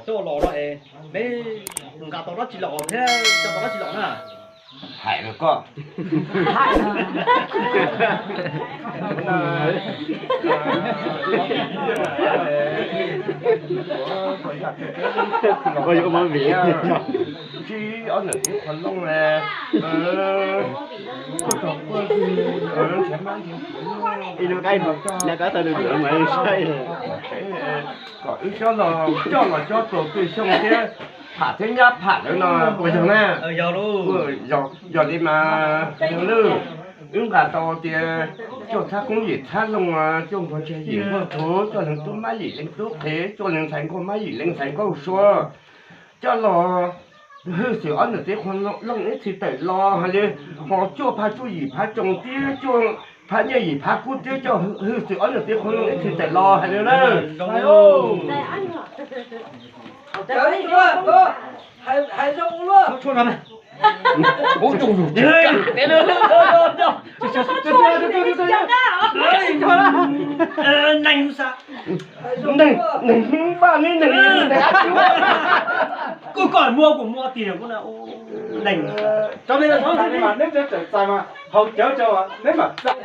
Coj los no es, peb nqa tau dab tsi los thiab coj tau dab tsi los na? Hais rau koj. Koj yuav ua mov vim, tsib ob niam txiv qhua looj, ib lub qaib, lub qaib tau lwm lwm mas saib. Kom wb coj los, coj los coj txaus txwj xyoo thiab, pham thiab nyab pham lawv no puas yog na? Yog li mas, yog lwm, wb nqa tau tias coj txhab koob yim txhab loo, coj npog ntseg yim npog txhuv, coj leej tub mab yim leej tub qhev, coj leej ntxhais nkauj mab yim leej ntxhais nkauj sua, coj los hwj xwm ob niam txiv qhua looj ib txhis tawm los hais li, ho cuaj phav tsuj yim phav tsoos thiab cuaj phav nyiaj yim phav kub thiab coj hwj xwm ob niam txiv qhua looj ib txhis tawm los hais li na. Neeg, neeg vaj neeg, neeg, kuv kom muab kuv muab tiag kuv na. Neeg, cov me ntawd txhob mas neb txawm txais mas haus cawv rau neb mam txais.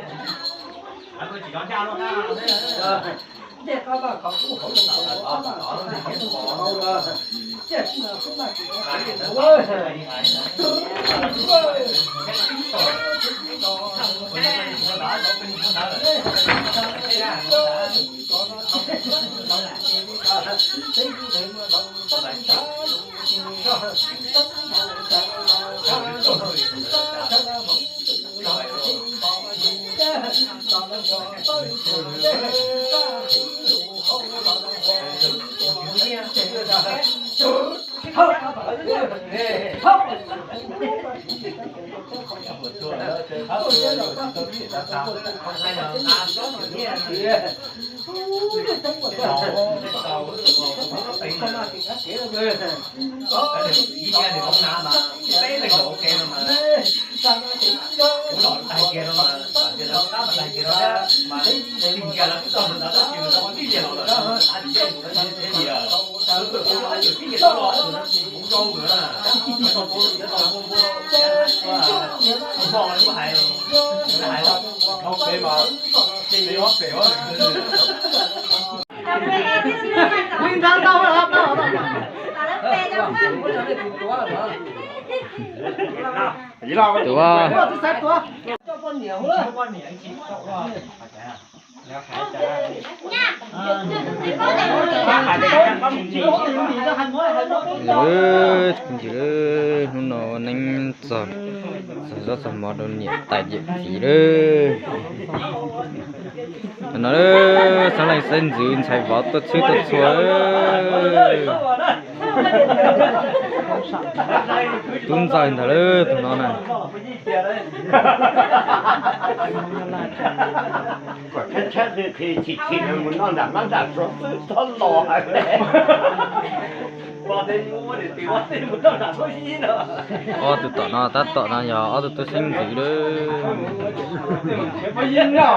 Tuav. Hnub no neeb txog, txog zaub txog mov rau niam tais yawm txiv lawm. No xeeb leej xeeb ntxwv ntxhais vauv tuaj txhwb tuaj txhua. Tub ntxawg ntag lawm tus no na. Kom tshaib tshaib qhi qhi chim chim mus noj nram mab nram suav xwb txhob los hais. Ob tug tom no tab tom no yog ob tug tub xeeb ntxwv lawm. Tais yawm txiv twb los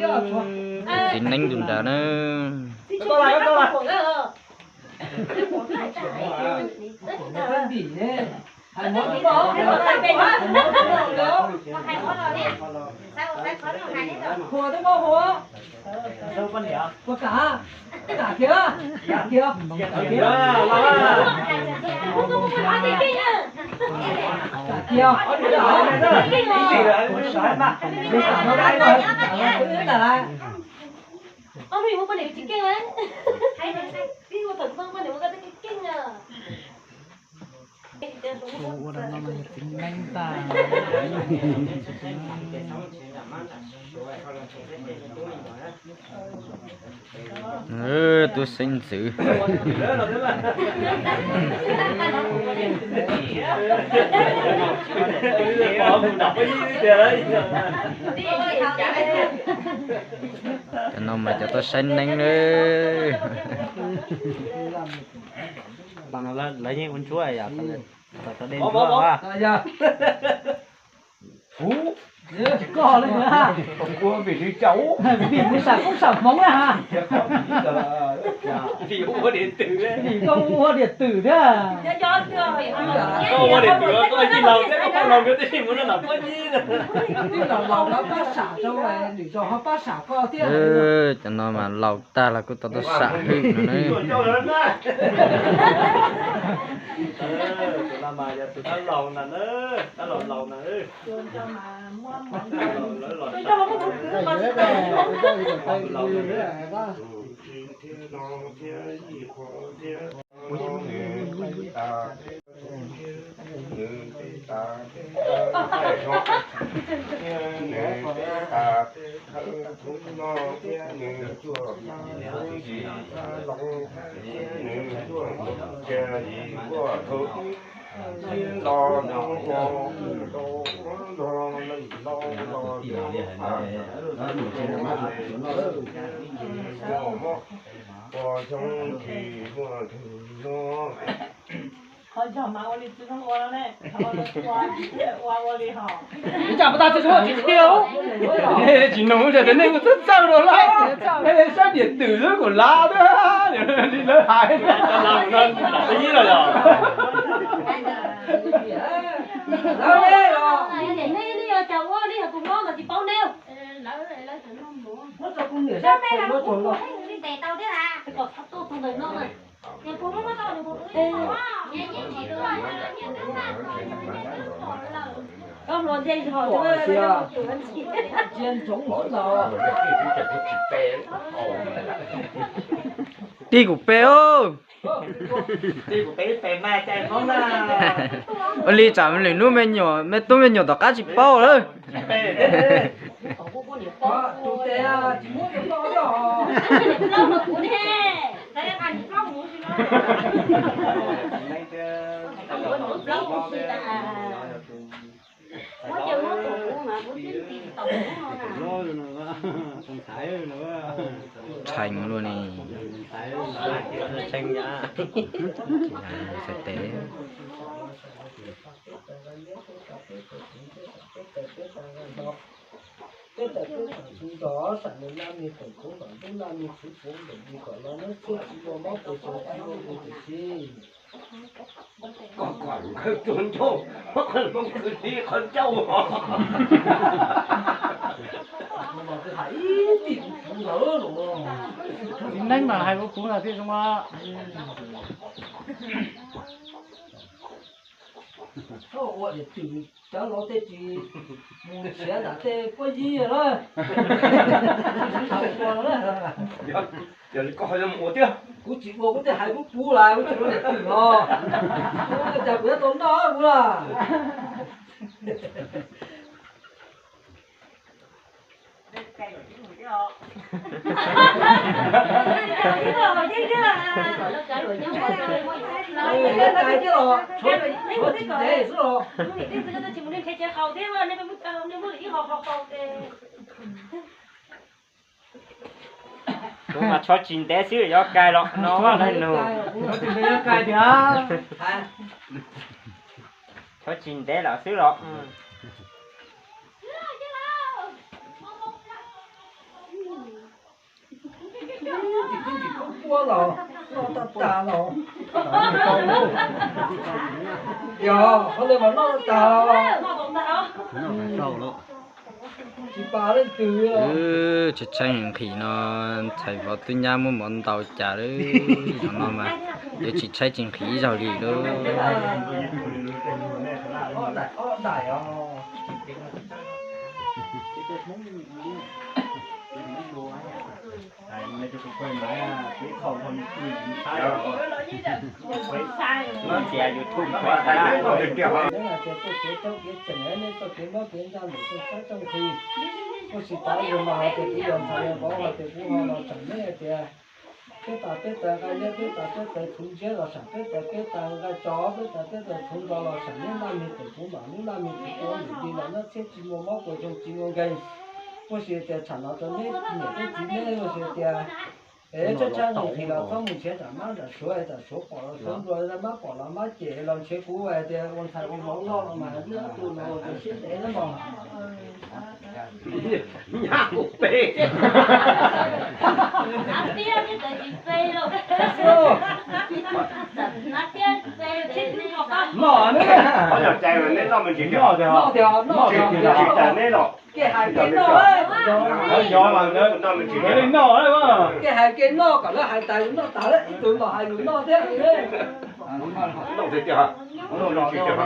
laus lawm. Txiv neeb tus nrad na. Ua rau no mas yog txiv neeb tag. Tub xeeb ntxwv. Cov no mas cov tuaj saib neeb lawm. Lawv yeej ua ntsuab yom, tom tom dej ntsuab. Vim nws sam koob sam hmoov na. Vim koj ua diam twm thiab. Koj ua diam twm, koj tij laug thiab koj poj laug nkawd twb tsis mus noj nram pob zeb. Cov no mas laus tag los kuj tau tuaj sam hwj no na. Nws tes tas tes taw, nws tes tas tes taw, thawj thoob no thiab nws tuaj thoob yim, thab loos thiab nws tuaj mus kiag yim vuaj thoob, thiab los mus ua ub rau ub nrog leej hlob los rau ub, muaj mob ua xyoo tsis muaj twg no. Qhov nco mas ua li txiv hlob ua no ne, ua ua li hos. Ib tsam puas tag txiv hlob tsis qhia, tsis nug tias nej kuj txawj txawj rau lawm, saib diam twm xwb kuj lav thiab li lawv hais. Ib los yog nej li cas ua li tus hlob ntawd tsis paub ne. Koj hluas ntseg zog cia ntsoov xwb los. Tij kuv pe os. Ua li tsam lwm hnub me nyuam, me tub me nyuam tom qab tsis paub lawm. Tshee luaj ne. Xaiv tes. Peb tawm peb tawm txhuv nrog sam nws laj me tawm kuv kom ntub laj me txhuv kuv ntawm li kom los neb txhiaj tsis muaj mob puas tsaus tsis muaj nqhis tiam sis. Koj kom nkawd tuag ncauj, koj hloov kwv tij qhov ncauj. Txiv neeb mas hais ua kuv no thiaj zoo. Txhob ua diam twm, cov laus tej tsis mus nrhiav nram tej pob zeb na. Yog li koj ho yuav mus ua thiab. Kuv tsis ua, kuv thiaj hais kuv kuv lawm, kuv tsis ua diam twm os. Cas kuv yuav tau noj kuv lawm. Cai thiab los, tshuav tsis ntev xwb los. Kuv mas tshuav tsis ntev xwb yuav cai los no, leej nus. Tshuav tsis ntev lawm xwb los. Ua los noj tag tag los. Yog qhov ntawd mas noj tag los. Tsis pab leej twg. Tshaib tshaib nqhis no, ntxhais vauv twb nyab muab mov ntaus cas lawm. Zaum no mas yuav tsis tshaib tsis nqhis ib zaug li lawm. Ob daim, ob daim os. Tias YouTube, nej txoj kev txhaub kev tseem, nej txoj kev mob kev ntsaj lawm txoj kev txhaub txoj nqhis. Kuj tsis tas ib zaug mas hais tias kuv yog ntxhais yog vauv hais tias kuv ho los tseem neb hais tias peb tas peb taws nqaij liab, peb tas peb taws txhuv ntsiab los sam peb taws, peb tas nqaij tsov, peb tas peb taws txhuv npog los sam neb laj me tawm kuv mam lub laj me txhuv kuv lwm li los nab txhiab tsis muaj mob kuas zoo tsis muaj nkeeg. Kuj tsis tias tsham no rau neb niam neb txiv neb kuj tsis tias Tsab tsab nqhis los txhob mus nrhiav nram mab nram suav, nram suav pom los suav nplua, mab pom los mab cem los nrhiav kuv hais tias ua ntxhais ua vauv loj los mas tus no tus siab ntev na mog. Nyab kuv pe. Noj, noj tiag, noj tiag, noj tiag. Kev hais kev noj, noj, kev hais kev noj kom lawv hais tas yus noj tas lawm, ib tug los hais yus noj thiab. Noj tiag tiag, noj tiag tiag.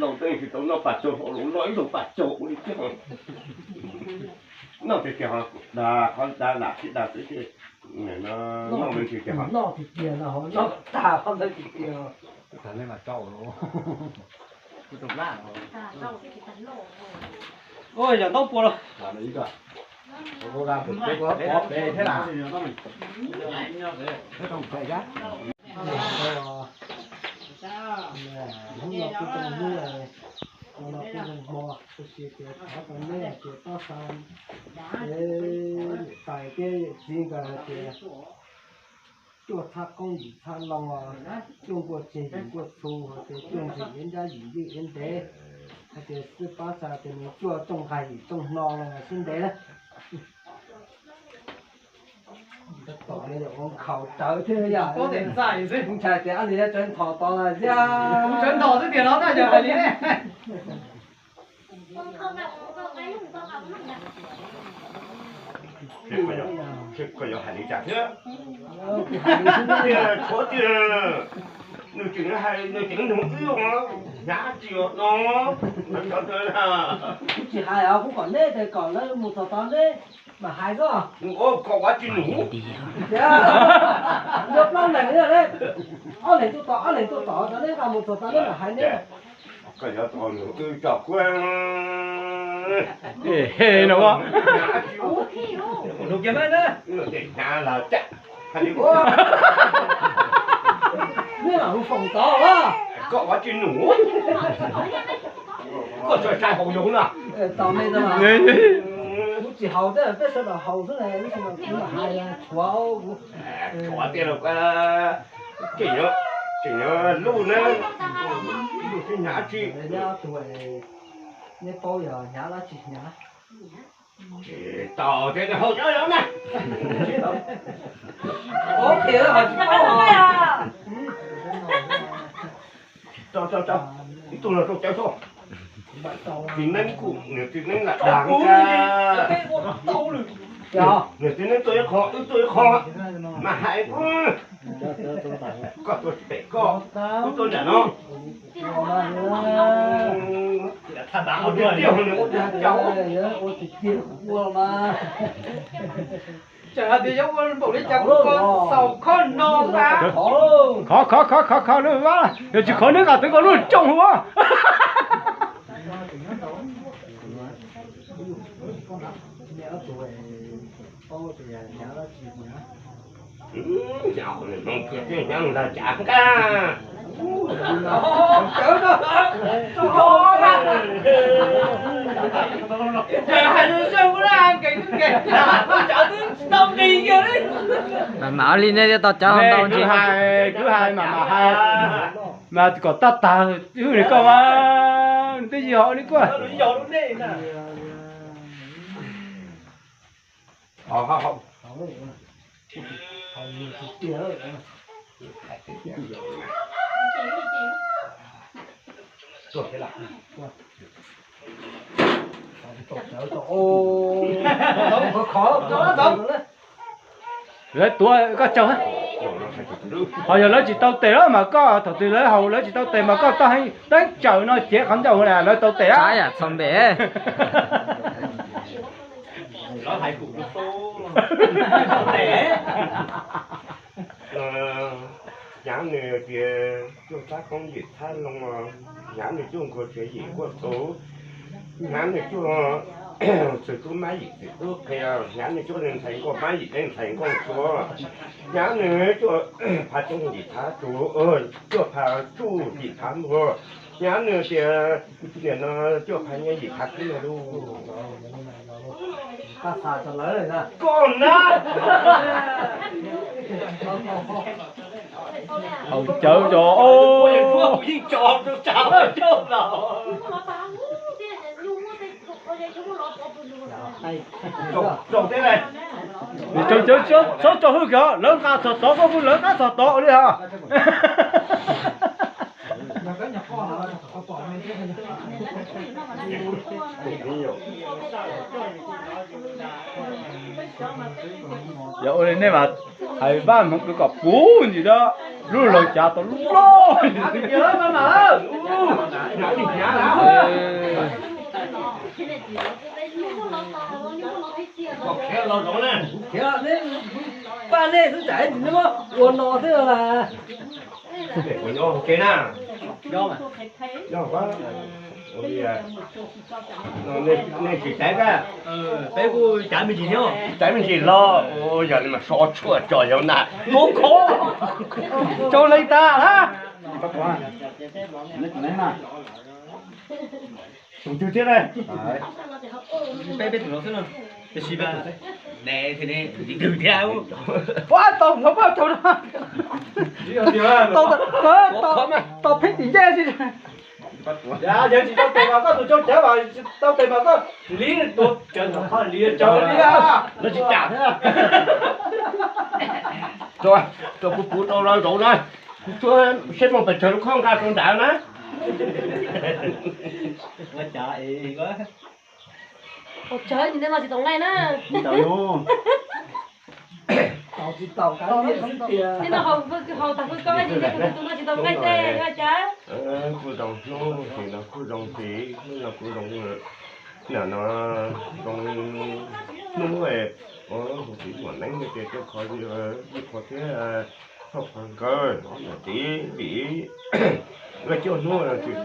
Laus twb tsis tau noj pas tsau, laus noj ib zaug pas tsau ua li thiab. Noj tiag tiag, dag qhov dag lam sib dag xwb, noj tiag tiag, noj tiag tiag, noj tag qhov ntawd tiag tiag. Ua yam ntaub pua los. Hnub no kuj zoo hnub, hnub no kuj zoo hmo, kuj sis tias thov tau neb hais tias pab xa niam tais thiab yawm txiv nkawd hais tias cuaj txhab qoob yim txhab loo, cuaj nkuaj tseg yim nkuaj txhu, hais tias cuaj ntsis iab nrab yim ywj iab ntev, hais tias xwb pab xa tias nws cuaj rooj nqaij yim rooj hno los mas sib ntev na. Tab tom ua nkhaus rawv thiab yom. Ntshai tias ab nws yuav tsawv nthos tos lawm thiab. Tsawv nthos xwb tias no tab yog hais li ne. Koj yuav hais li cas thiab? Tshuav tiag, nws tseem hais, nws tseem nug wb os, hnyav tsis os no. Kuv tsis hais os, kuv kom neb tias kom lawv mus txog tod neb mam hais xwb. Kom ua tsis num. Yog plaub leeg, ob leeg tuaj tom, ob leeg tuaj tom, neb nqa mus txog tod neb mam hais neb. Koj yuav tau nws wb tso kuv. He no, hnyav tsis os. Hnyav los cas. Neb mam mus foom tod. Koj ua tsis num. Koj txawj sai haus yoov na. Kuv tsis haus thiab, peb sawv daws haus xwb na, kuv mam hais tshuav. Tshuav tiag los, tseem yuav lub na, lub sib hnyav tsis. Neb paub yog hnyav los tsis hnyav. Tsis tau, ces haus cov yoov na. Tsis tau, tsis tau. Ib tug los rau cawv xwb. Txiv neeb kuj, nws txiv neeb lam dag. Nws txiv neeb tuaj ib qho, wb tuaj ib qho, mas hais, koj tuaj pem koj, wb tuaj nram no. Ua tiag tiag, ua tiag tiag, ua tiag tiag. Txawm hais tias yuav ua npaum li cas kuj xaus khov no. Khov khov khov khov khov, yog tsis khov neb nqa twv nkaus lub rooj hu. Mas mam li nej thiaj tau cov ntau ntsis. Kwv hais, kwv hais mam mam hais, mas kom tab tag wb li koj mas twb yog li koj. Lawv tuav koj tsaug. Ho yog lawv tsis tau tes los mas koj, thaum twg lawv haus lawv tsis tau tes mas koj toj heev teeb tsaws no cev qhov ncauj lawv tau tes. Hnyav nws tias cuaj txhab qoob yim txhab loo, hnyav nws cuaj nkuaj tseg yim nkuaj txhu, hnyav nws cuaj txwm tub mab yim txwm tub qhe, hnyav nws cuaj leej ntxhais nkauj mab yim leej ntxhais nkauj suav, hnyav nws cuaj phav tsuj yim phav tsuj, cuaj phav tsuj yim phav npua, Nyab nws tias, tias no cuaj phav nyiaj yim phav kib no lauj. Koj na. Haus cawv zos os. Tso cawv, txhob tso hwj kiag, lawv nqa txog tod koj kuj lawv qab txog tod li os. Yog ua li nej mas hais vaj hmoov kwv kom puv ntsis da, lub laug cav tau lub loj. Paj nej xwb, tsam ua no xwb las. Nej tsis caiv, peb kuj caiv me ntsis thiab, caiv me ntsis los yog li mas so tshuaj tso yog na, muab kho rau leej tag na. Tus twg thiab ne? Peb peb tus no xwb no, tiam sis mas ne, twg thiab? Ua tau no, tau no, tau pheej tim ncej xwb. Yog tsis tau tes mas koj tus tsau cawv, tau tes mas koj li tuav cawv, li cawv li. Lawv tsis kam thiab. Rau kuv puv rau lawv zaum na, kuv tshuab seb moog pes tsawg lub khob nqa rau nrad na. Ua cas nej no tsis tau nqaij na? Nej no haus tag pw ko, tus no tsis tau nqaij tes ua cas? Kuj zoo hnub, hnub no kuj zoo txiv, hnub no kuj zoo, nim no zoo hnub, ua txiv muam neeb ces tuaj kho ib qho thiab, kho qhov nkawd ob niam txiv vim nkawd cuaj hnub no ces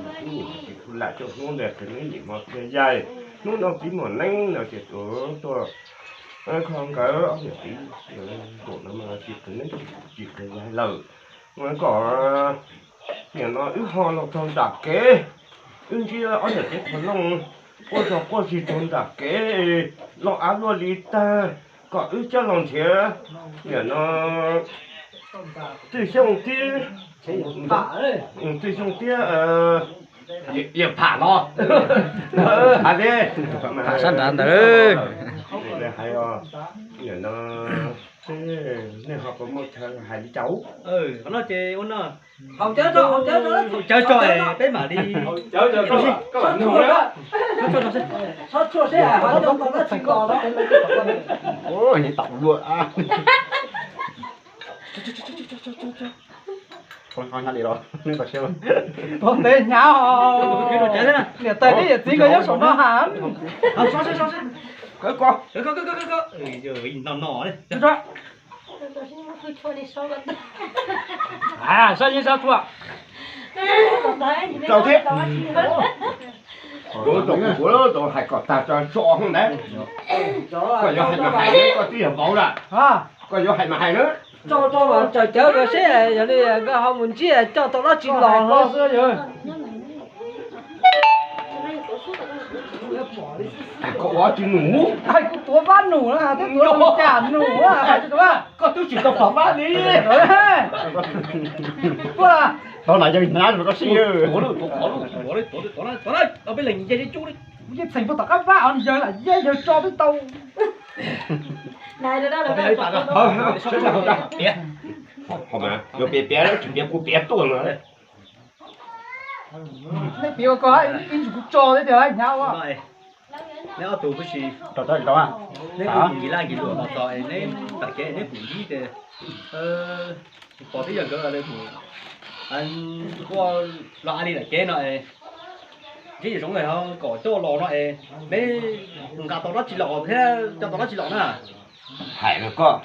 kuj lam cuaj hnub ntawd qhia neeb nim hmo qhia yaig, hnub no txiv muam neeb no ces tuaj kho nkawd ob niam txiv, nkaum no mas tsis qhia neeb tsis qhia yaig lawm. Kom nim no wb ho los txog nram kev, wb ntsib ob niam txiv qhov looj quaj zog quaj zig txog nram kev, loj av luaj li tag, kom wb coj los nrhiav nim no Txwj Xyooj thiab, Txwj Xyooj thiab Yawm Pham no. Hais li, pham sab nrad ntawd. Hais os, nim no seb nej ho puas muaj chaw hais li cas? Qhov no ces ua no, haus cawv tso, haus cawv tso, peb mam li, txhob tshuaj seb, txhob tshuaj seb, haus cawv tau dab tsi los. Thov ntev hnyav os. Niam tais thiab yawm txiv nkawd nyob saum no has. Sab yeej sab tshuaj. Rau thiab. Kuv rau kuv rau hais kom tag tso tso hoob ntawd. Koj yuav hais mas hais, koj twb yog vauv lawm. Koj yuav hais mas hais na. Tso tso mas tsaws cawv ko seb yog li nkawd ho mus ntsib coj tau dab tsi los. Koj ua tsis num. Hais kuv tuav vab num na, twb tuav li cas num na, hais tsis tuav. Koj twb tsis tau pom vab li. Tau na, yog hnyav koj sib. Peb leeg nce cub li. Yeej txheem puag tom qab vab os, yawg lam yeej yawg tso twb tau. Yuav piav piav tsis piav kuv piav tuaj no. Nej piav ua koj, ib ntsis kuv tso thiab tiag hnyav ua. Neb ob tug kuj si rau, neb kuj mus nkis laj nkis luam los txog es neb tam kev neb pum ntsib ces pom twb yog nkawd mus ua los a li tam kev no es ntsib yawm zoov es ho kom coj los no es neb mus nqa tau dab tsi los thiab coj tau dab tsi los na. Hais rau koj.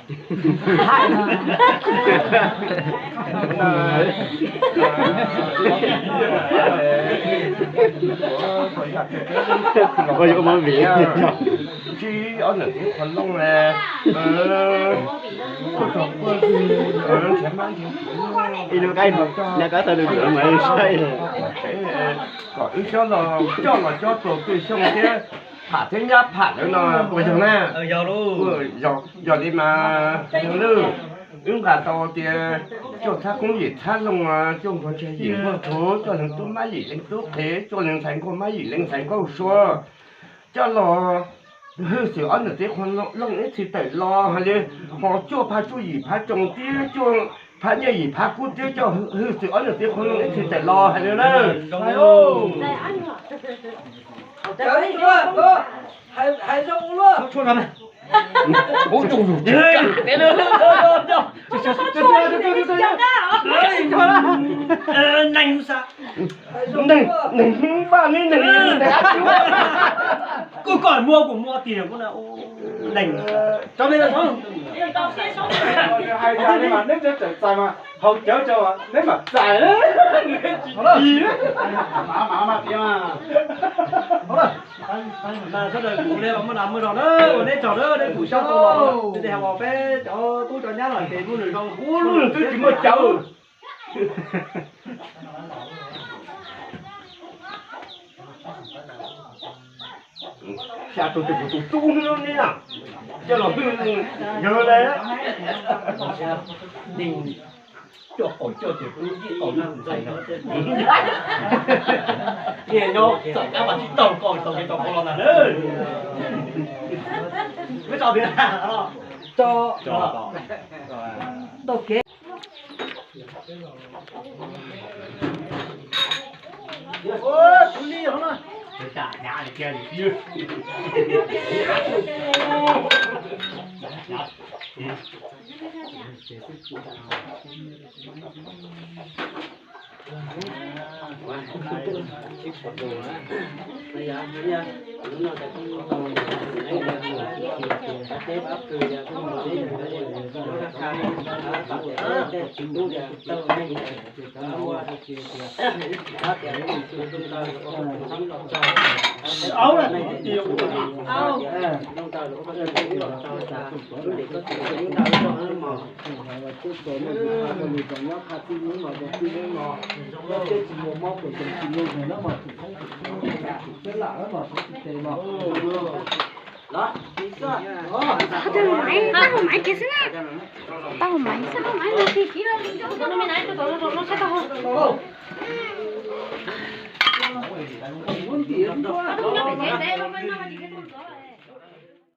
Ntsib ob niam txiv qhov looj ne, Ib lub qaib no, nyob qab tau lwm lwm mas saib kom wb coj los, coj los cob rau tej xyoo thiab pham thiab nyab pham lawv no puas yog na? Yog li mas, yog li, wb nqa tau tias coj thab koob yim thab loo, coj npog ntshai yim npog rhuav, coj leej tub mab yim leej tub qhev, coj leej ntxhais nkauj mab yim leej ntxhais nkauj sua, coj los hwj xwm ob niam txiv qhua looj ib txhis tawm los hais li, ho cuaj phav tsuj yim phav tsoos thiab cuaj phav nyiaj yim phav kub thiab coj hwj xwm ob niam txiv qhua looj ib txhis tawm los hais li na. Hais zoo luaj. Neeg, neeg, neeg, kuv kom muab kuv muab tiag kuv na. Neeg, hais tias neb txawm txais mas haus cawv rau neb mam txais. Mas mas mas tias mas sawv daws kuv li los muaj nas muaj zog na, ua neb tsaug na, neb kuj xyov tau los, neb hais los peb cov tub cov nyab los ces muaj nws zoo, twb tsis muaj cawv. Xya tus tus tus tub ne na, coj los hwj yawg lawm. Coj qaum coj ces tub ib qaum na ntxhais no. Niaj nyob txawm kab mas tsis tau qaum tau kev tau qaum los ntag na. Tau kev. Tau hauv maiv, tau hauv maiv xwb na. Tau hauv maiv xwb.